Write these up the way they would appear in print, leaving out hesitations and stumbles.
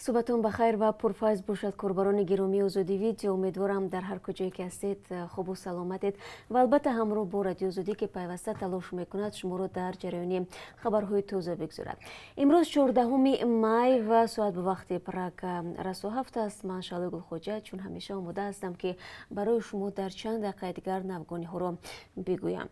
Субҳатон бахайр ва пурфайз бошад, корбарони гиромии Озодӣ Видео. Умедворам, дар ҳар куҷое ки ҳастед, хубу саломатед ва албатта ҳамроҳ бо Радио Озодӣ, ки пайваста талош мекунад шуморо дар ҷараёни хабарҳои тоза бигзорад. Имрӯз 14 май ва соат ба вақти Прага расо 7 аст. Ман, Шаҳлои Гулхоҷа, чун ҳамеша омода ҳастам, ки барои шумо дар чанд дақиқаи дигар навгониҳоро бигӯям.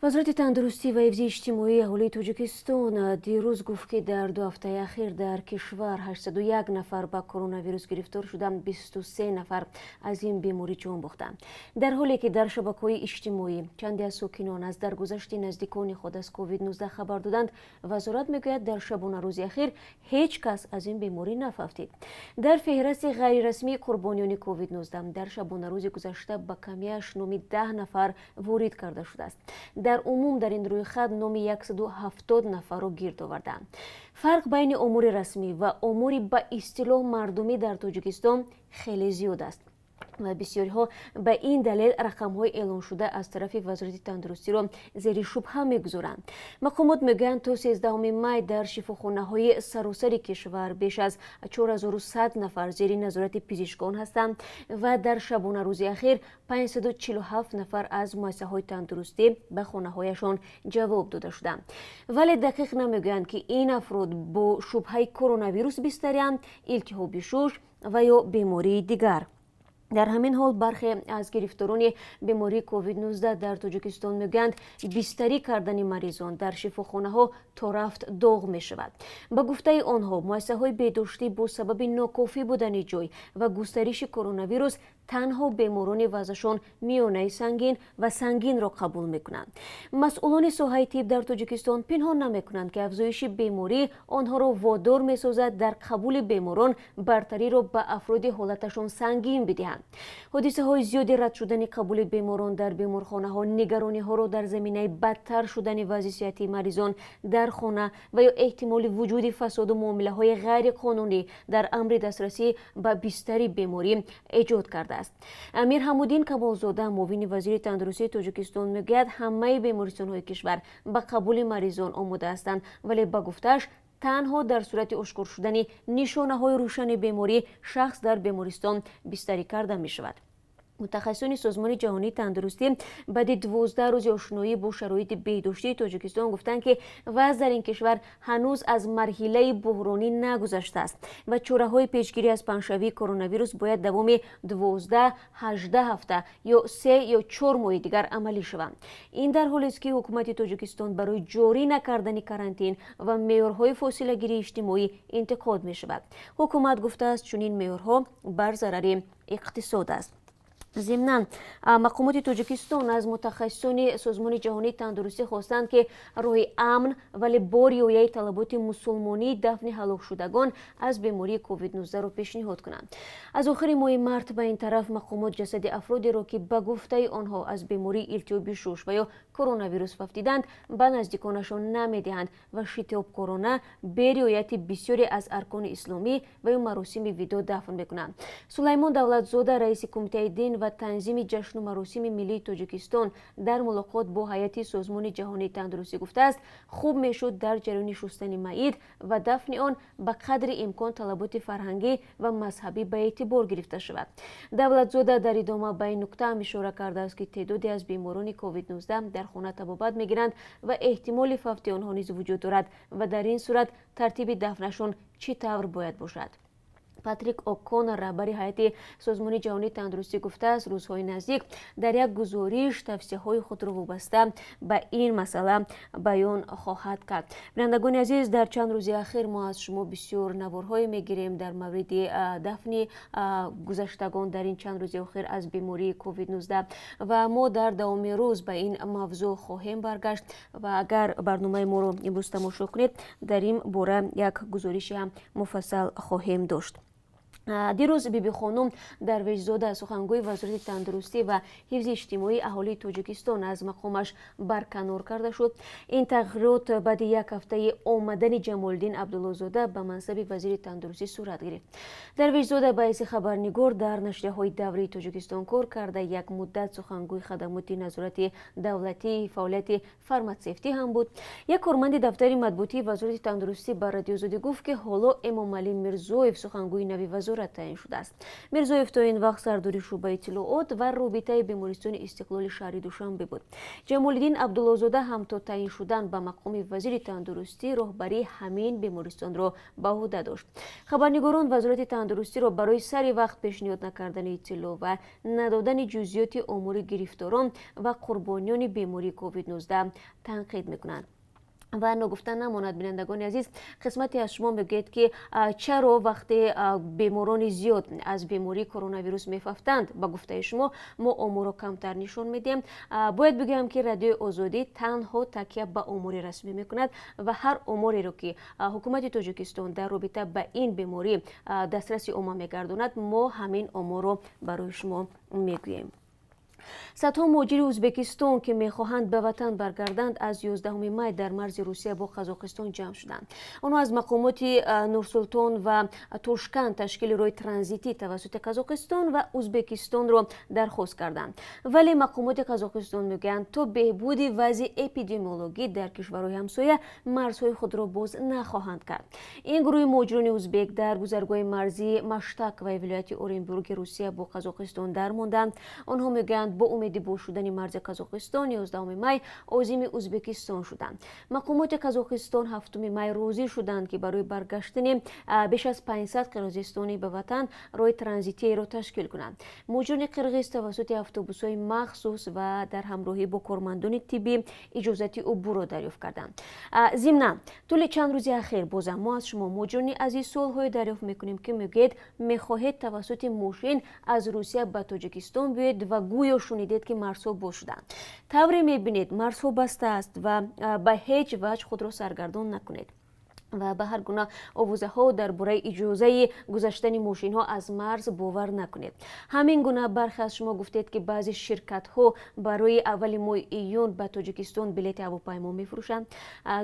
Вазорати тандурустӣ ва ҳифзи иҷтимоии аҳолии Тоҷикистон дирӯз гуфт, ки дар 2 ҳафтаи ахир дар кишвар 801 нафар ба коронавирус гирифтор шуданд, 23 нафар аз ин беморӣ ҷон бохтанд. Дар ҳоле ки дар шабакаҳои иҷтимоӣ чанде аз сокинон аз даргузашти наздикони худ аз COVID-19 хабар доданд, вазорат мегӯяд, дар шабонарӯзи ахир ҳеҷ кас аз ин беморӣ нафавтид. Дар феҳрасти ғайрирасмии қурбониёни COVID-19 дар шабонарӯзи гузашта ба камияш номи 10 нафар ворид карда шудааст. Дар умум дар ин рӯйхат номи 170 нафарро гирд овардаанд. Фарқ байни омори расмӣ ва омори ба истилоҳ мардумӣ дар Тоҷикистон хеле зиёд аст ва бисёриҳо ба ин далел рақамҳои эълоншуда аз тарафи Вазорати тандурустиро зери шубҳа мегузоранд. Мақомот мегӯянд, то 13 май дар шифохонаҳои саросари кишвар беш аз 4100 нафар зери назорати пизишкон ҳастанд ва дар шабонарӯзи ахир 547 нафар аз муассисаҳои тандурустӣ ба хонаҳояшон ҷавоб дода шуданд, вале дақиқ намегӯянд, ки ин афрод бо шубҳаи коронавирус бистарианд, илтиҳоби шуш ва ё бемории дигар. Дар ҳамин ҳол бархе аз гирифторони бемории COVID-19 дар Тоҷикистон мегӯянд, бистарӣ кардани маризон дар шифохонаҳо то рафт доғ мешавад. Ба гуфтаи онҳо, муассисаҳои беҳдоштӣ бо сабаби нокофӣ будани ҷой ва густариши коронавирус танҳо беморони вазъашон миёнаи сангин ва сангинро қабул мекунанд. Масъулони соҳаи тиб дар Тоҷикистон пинҳон намекунанд, ки афзоиши беморӣ онҳоро водор месозад дар қабули беморон бартариро ба афроди ҳолаташон сангин бидиҳанд. Ҳодисаҳои зиёди рад шудани қабули беморон дар беморхонаҳо нигарониҳоро дар заминаи бадтар шудани вазъи сиҳатии маризон дар хона ва ё эҳтимоли вуҷуди фасоду муомилаҳои ғайриқонунӣ дар амри дастрасӣ ба бистари беморӣ эҷод кардааст. Мирҳамуддин Камолзода, муовини вазири тандурустии Тоҷикистон, мегӯяд, ҳамаи бемористонҳои кишвар ба қабули маризон омода ҳастанд, вале, ба гуфтааш, танҳо дар сурати ошкор шудани нишонаҳои рӯшани беморӣ шахс дар бемористон бистарӣ карда мешавад. Мутахассисони Созмони ҷаҳонии тандурустӣ баъди 12 рӯзи ошноӣ бо шароити беҳдоштии Тоҷикистон гуфтанд, ки вазъ дар ин кишвар ҳанӯз аз марҳилаи буҳронӣ нагузаштааст ва чораҳои пешгирӣ аз паҳншавии коронавирус бояд давоми 12-18 ҳафта ё 3 ё 4 моҳи дигар амалӣ шаванд. Ин дар ҳолест, ки ҳукумати Тоҷикистон барои ҷорӣ накардани карантин ва меъёрҳои фосилагирии иҷтимоӣ интиқод мешавад. Ҳукумат гуфтааст, чунин меъёрҳо бар зарари иқтисод аст. Зимнан, мақомоти Тоҷикистон аз мутахассисони Созмони ҷаҳонии тандурустӣ хостанд, ки роҳи амн, вале бо риояи талаботи мусулмонии дафни ҳалокшудагон аз бемории COVID-19-ро пешниҳод кунанд. Аз охири моҳи март ба ин тараф мақомот ҷасади афродеро, ки ба гуфтаи онҳо аз бемории илтиҳоби шуш ва ё коронавирус фавтиданд, ба наздиконашон намедиҳанд ва шитобкорона бе риояти бисёре аз аркони исломӣ ва ё маросими видо дафн мекунанд. Сулаймон Давлатзода, раиси Кумитаи дин ва танзими ҷашну маросими миллии Тоҷикистон, дар мулоқот бо ҳайати Созмони ҷаҳонии тандурустӣ гуфтааст, хуб мешуд дар ҷараёни шустани маит ва дафни он ба қадри имкон талаботи фарҳангӣ ва мазҳабӣ ба эътибор гирифта шавад. Давлатзода дар идома ба ин нукта ҳам ишора кардааст, ки теъдоде аз беморони COVID-19 дар хона табобат мегиранд ва эҳтимоли фавти онҳо низ вуҷуд дорад ва дар ин сурат тартиби дафнашон чӣ тавр бояд бошад. Патрик О'Коннор, раҳбари ҳайати Созмони ҷаҳонии тандурустӣ, гуфтааст, рӯзҳои наздик дар як гузориш тавсияҳои худро вобаста ба ин масъала баён хоҳад кард. Бинандагони азиз, дар чанд рӯзи ахир мо аз шумо бисёр наворҳое мегирем дар мавриди дафни гузаштагон дар ин чанд рӯзи охир аз бемории COVID-19 ва мо дар давоми рӯз ба ин мавзӯъ хоҳем баргашт ва агар барномаи моро имрӯз тамошо кунед, дар ин бора як гузориши ҳам муфассал хоҳем дошт. Дирӯз Бибихонум Дарвешзода, сухангӯи Вазорати тандурустӣ ва ҳифзи иҷтимоии аҳолии Тоҷикистон, аз мақомаш барканор карда шуд. Ин тағйирот баъди як ҳафтаи омадани Ҷамолиддин Абдуллозода ба мансаби вазири тандурустӣ сурат гирифт. Дарвешзода ба ҳайси хабарнигор дар нашрияҳои даврии Тоҷикистон кор карда, як муддат сухангӯи хадамоти назорати давлатии фаъолияти фарматсевтӣ ҳам буд. Як корманди дафтари матбуотии Вазорати тандурустӣ ба Радиои Озодӣ гуфт, ки ҳоло Эмомалӣ Мирзоев сухангӯи нави вазорат таъин шудааст. Мирзоев то ин вақт сардори шӯъбаи иттилоот ва робитаи бемористони Истиқлоли шаҳри Душанбе буд. Ҷамолиддин Абдуллозода ҳам то таъин шудан ба мақоми вазири тандурустӣ роҳбарии ҳамин бемористонро ба уҳда дошт. Хабарнигорон Вазорати тандурустиро барои сари вақт пешниҳод накардани иттилоъ ва надодани ҷузъиёти омори гирифторон ва қурбониёни бемории COVID-19 танқид мекунанд. Ва ногуфта намонад, бинандагони азиз, қисмате аз шумо мегӯед, ки чаро вақте беморони зиёд аз бемории коронавирус мефавтанд, ба гуфтаи шумо, мо оморро камтар нишон медиҳем. Бояд бигӯям, ки Радиои Озодӣ танҳо такя ба омори расмӣ мекунад ва ҳар омореро, ки ҳукумати Тоҷикистон дар робита ба ин беморӣ дастраси омма мегардонад, мо ҳамин оморро барои шумо мегӯем. Садҳо муҳоҷири Ӯзбекистон, ки мехоҳанд ба ватан баргарданд, аз 11 май дар марзи Русия бо Қазоқистон ҷамъ шуданд. Онҳо аз мақомоти Нурсултон ва Тошканд ташкили роҳи транзитӣ тавассути Қазоқистон ва Ӯзбекистонро дархост карданд, вале мақомоти Қазоқистон мегӯянд, то беҳбуди вазъи эпидемиологӣ дар кишварҳои ҳамсоя марзҳои худро боз нахоҳанд кард. Ин гурӯҳи муҳоҷирони ӯзбек дар гузаргоҳи марзии Маштак ва вилояти Оренбурги Русия бо Қазоқистон дармонданд. Онҳо мегӯянд, бо умеди боз шудани марзи Қазоқистон 11 май озими Ӯзбекистон шуданд. Мақомоти Қазоқистон 7 май розӣ шуданд, ки барои баргаштани беш аз 500 қирғизистонӣ ба ватан роҳи транзитиеро ташкил кунанд. Муҳоҷирони қирғиз тавассути автобусҳои махсус ва дар ҳамроҳӣ бо кормандони тиббӣ иҷозати убурро дарёфт карданд. Зимнан, тӯли чанд рӯзи ахир бозам мо аз шумо, муҳоҷирони азиз, суолҳое дарёфт мекунем, ки мегӯед, мехоҳед тавассути мошин аз Русия ба Тоҷикистон биёед ва гӯё шунидед, ки марзҳо боз шуданд. Тавре мебинед, марзҳо баста аст ва ба ҳеҷ ваҷҳ худро саргардон накунед ва ба ҳар гуна овозаҳо дар бораи иҷозаи гузаштани мошинҳо аз марз бовар накунед. Ҳамин гуна бархе аз шумо гуфтед, ки баъзе ширкатҳо барои аввали моҳи июн ба Тоҷикистон билети ҳавопаймо мефурӯшанд.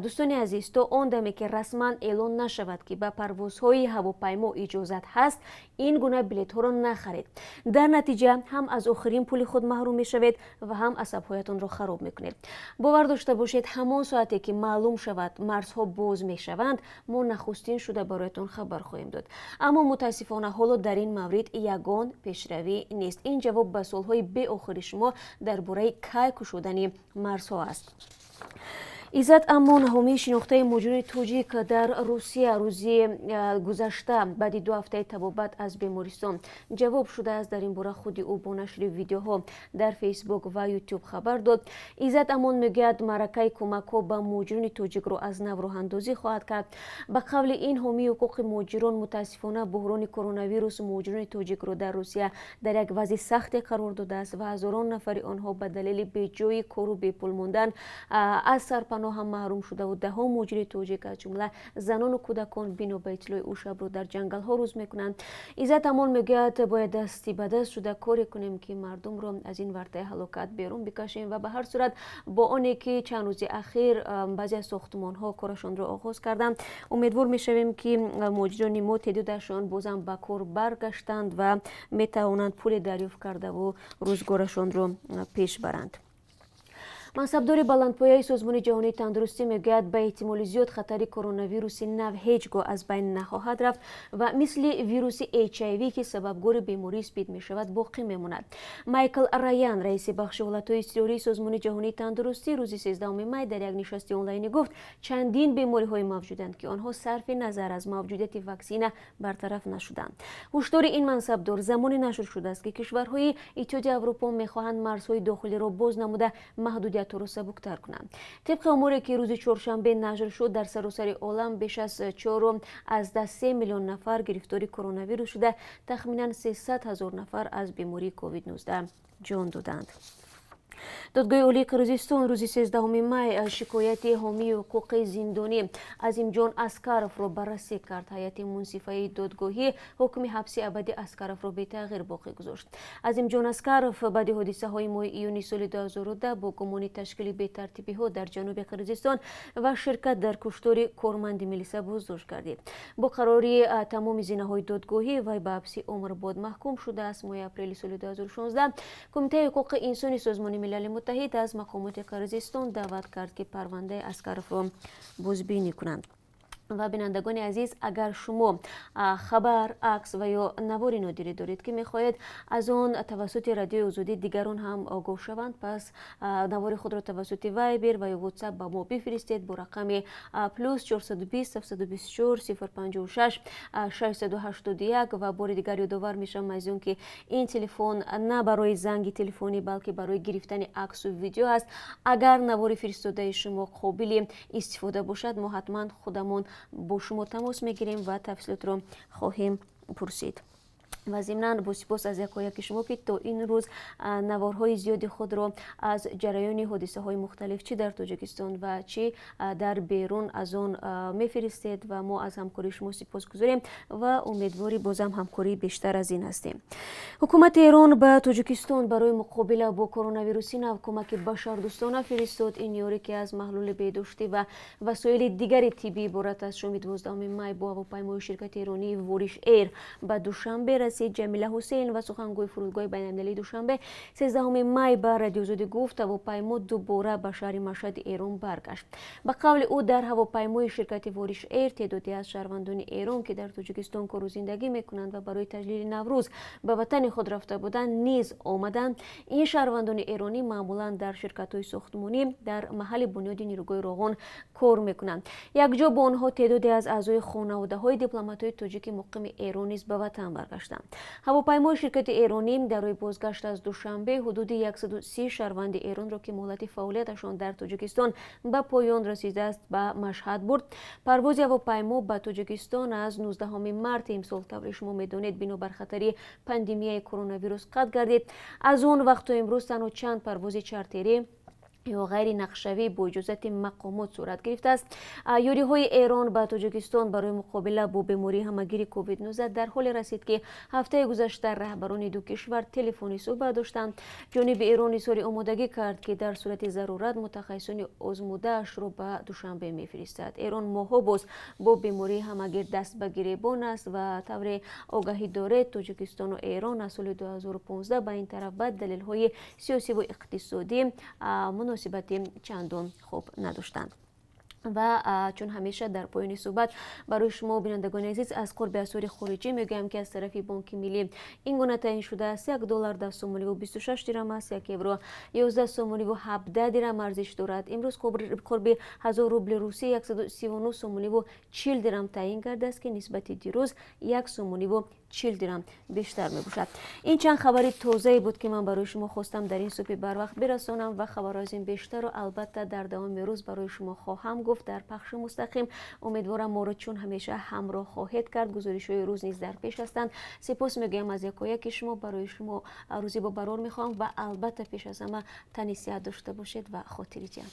Дӯстони азиз, то он даме ки расман эълон нашавад, ки ба парвозҳои ҳавопаймо иҷозат ҳаст, ин гуна билетҳоро нахаред. Дар натиҷа ҳам аз охирин пули худ маҳрум мешавед ва ҳам асабҳоятонро хароб мекунед. Бовар дошта бошед, ҳамон соате ки маълум шавад, марзҳо боз мешаванд, мо нахустин шуда бароятон хабар хоҳем дод. Аммо мутаассифона ҳоло дар ин маврид ягон пешравӣ нест. Ин ҷавоб ба суолҳои беохири шумо дар бораи кай кушодани марзҳо аст. Иззат Амон, ҳомии шинохтаи муҳоҷирони тоҷик дар Русия, рӯзи гузашта баъди 2 ҳафтаи табобат аз бемористон ҷавоб шудааст. Дар ин бора худи ӯ бо нашри видеоҳо дар Фейсбук ва Ютуб хабар дод. Иззат Амон мегӯяд, маъракаи кӯмакҳо ба муҳоҷирони тоҷикро аз нав роҳандозӣ хоҳад кард. Ба қавли ин ҳомии ҳуқуқи муҳоҷирон, мутаассифона, буҳрони коронавирус муҳоҷирони тоҷикро дар Русия дар як вазъи сахте қарор додааст ва ҳазорон нафари онҳо ба далели беҷои кору бепул мондан аз сарпаноҳ ҳам маҳрум шудаву даҳо муҳоҷири тоҷик, аз ҷумла занону кӯдакон, бино ба иттилои ӯ, шабро дар ҷангалҳо рӯз мекунанд. Иззат Амон мегӯяд, бояд дасти ба даст шуда коре кунем, ки мардумро аз ин вартаи ҳалокат берун бикашем. Ва ба ҳар сурат, бо оне ки чанд рӯзи ахир баъзе аз сохтмонҳо корашонро оғоз карданд, умедвор мешавем, ки муҳоҷирони мо теъдодашон бозам ба кор баргаштанд ва метавонанд пуле дарёфт кардаву рӯзгорашонро пеш баранд. Мансабдори баландпояи Созмони ҷаҳонии тандурустӣ мегӯяд, ба эҳтимоли зиёд хатари коронавируси нав ҳеҷ гоҳ аз байн нахоҳад рафт ва мисли вируси HIV, ки сабабгори бемории СПИД мешавад, боқӣ мемонад. Майкл Раян, раиси бахши ҳолатҳои изтирории Созмони ҷаҳонии тандурустӣ, рӯзи 13 май дар як нишасти онлайнӣ гуфт, чандин бемориҳое мавҷуданд, ки онҳо сарфи назар аз мавҷудияти ваксина бартараф нашуданд. Ҳушдори ин мансабдор замоне нашр шудааст, ки кишварҳои Иттиҳоди Аврупо мехоҳанд марзҳои дохилиро боз намуда, маҳдудиятҳоро сабуктар кунанд. Тибқи оморе, ки рӯзи чоршанбе нашр шуд, дар саросари олам беш аз 4,3 миллион нафар гирифтори коронавирус шуда, тахминан 300 ҳазор нафар аз бемории COVID-19 ҷон доданд. Додгоҳи Олии Қирғизистон рӯзи 13 май шикояти ҳомии ҳуқуқи зиндонӣ Азимҷон Аскаровро баррасӣ кард. Ҳайати мунсифаи додгоҳӣ ҳукми ҳабси абади Аскаровро бетағйир боқӣ гузошт. Азимҷон Аскаров баъди ҳодисаҳои моҳи июни соли 2010 бо гумони ташкили бетартибиҳо дар ҷануби Қирғизистон ва ширкат дар куштори корманди милиса боздошт гардид. Бо қарори тамоми зинаҳои додгоҳӣ вай ба ҳабси умрбод маҳкум шудааст. Моҳи апрели соли 2016 Кумитаи ҳуқуқи инсони Созмони Милали Муттаҳид аз мақомоти Қирғизистон даъват кард, ки парвандаи Аскаровро бозбинӣ кунанд. Ва бинандагони азиз, агар шумо хабар, акс ва ё навори нодире доред, ки мехоҳед аз он тавассути Радиои Озодӣ дигарон ҳам огоҳ шаванд, пас навори худро тавассути Вайбер ва ё Ватсап ба мо бифиристед бо рақами +420 724 056 681. Ва бори дигар ёдовар мешавам аз он, ки ин телефон на барои занги телефонӣ, балки барои гирифтани аксу видео аст. Агар навори фиристодаи шумо қобили истифода бошад, мо ҳатман худамон бо шумо тамос мегирем ва тафсилотро хоҳем пурсид. Ва зимнан бо сипос аз якояки шумо, ки то ин рӯз наворҳои зиёди худро аз ҷараёни ҳодисаҳои мухталиф, чӣ дар Тоҷикистон ва чӣ дар берун аз он, мефиристед ва мо аз ҳамкории шумо сипосгузорем ва умедвори бозам ҳамкории бештар аз ин ҳастем. Ҳукумати Эрон ба Тоҷикистон барои муқобила бо коронавируси нав кӯмаки башардӯстона фиристод. Ин ёрӣ, ки аз маҳлули беҳдоштӣ ва васоили дигари тиббӣ иборат аст, шоми 12 май бо ҳавопаймои ширкати эронии Вориш Эйр ба Душанбе расид. Ҷамила Ҳусейн ва сухангӯи фурудгоҳи байналмилалии Душанбе 13 май ба Радиозодӣ гуфт, ҳавопаймо дубора ба шаҳри Машҳади Эрон баргашт. Ба қавли ӯ, дар ҳавопаймои ширкати Вориш Эйр теъдоде аз шаҳрвандони Эрон, ки дар Тоҷикистон кору зиндагӣ мекунанд ва барои таҷлили Наврӯз ба ватани худ рафта буданд, низ омаданд. Ин шаҳрвандони эронӣ маъмулан дар ширкатҳои сохтмонӣ дар маҳалли бунёди нерӯгоҳи Роғон кор мекунанд. Якҷо бо онҳо теъдоде аз аъзои хонаводаҳои дипломатҳои тоҷики муқими Эрон низ ба ватан баргаштанд. Ҳавопаймои ширкати эронӣ дар роҳи бозгашт аз Душанбе ҳудуди 130 шаҳрванди Эронро, ки муҳлати фаъолияташон дар Тоҷикистон ба поён расидааст, ба Машҳад бурд. Парвози ҳавопаймо ба Тоҷикистон аз 19 марти имсол, тавре шумо медонед, бинобар хатари пандемияи коронавирус қатъ гардид. Аз он вақт то имрӯз танҳо чанд парвози чартерӣ ё ғайринақшавӣ бо иҷозати мақомот сурат гирифтааст. Ёриҳои Эрон ба Тоҷикистон барои муқобила бо бемории ҳамагири COVID-19 дар ҳоле расид, ки ҳафтаи гузашта раҳбарони ду кишвар телефонӣ суҳбат доштанд. Ҷониби Эрон изҳори омодагӣ кард, ки дар сурати зарурат мутахассисони озмудаашро ба Душанбе мефиристад. Эрон моҳҳо боз бо бемории ҳамагир даст ба гиребон аст ва тавре огаҳӣ доред, Тоҷикистону Эрон аз соли 2015 ба ин тараф ба далелҳои сиёсиву иқтисодӣ муносибати чандон хуб надоштанд. Ва чун ҳамеша дар поёни суҳбат барои шумо, бинандагони азиз, аз қурби асъори хориҷӣ мегӯям, ки аз тарафи Бонки Миллӣ ин гуна таъин шудааст: 1 доллар 10 сомониву 26 дирам аст, 1 евро 11 сомониву 17 дирам арзиш дорад. Имрӯз қурби 1000 рубли русӣ 139 сомониву 40 дирам таъин кардааст, ки нисбати дирӯз 1 сомониву 40 дирам бештар мебошад. Ин чанд хабари тозае буд, ки ман барои шумо хостам дар ин субҳи барвақт бирасонам ва хабарҳо аз ин бештарро албатта дар давоми рӯз барои шумо хоҳам гуфт дар пахши мустақим. Умедворам, моро чун ҳамеша ҳамроҳ хоҳед кард. Гузоришҳои рӯз низ дар пеш ҳастанд. Сипос мегӯям аз якояки шумо. Барои шумо рӯзи бобарор мехоҳам ва албатта пеш аз ҳама тани сиҳат дошта бошед ва хотири ҷамъ.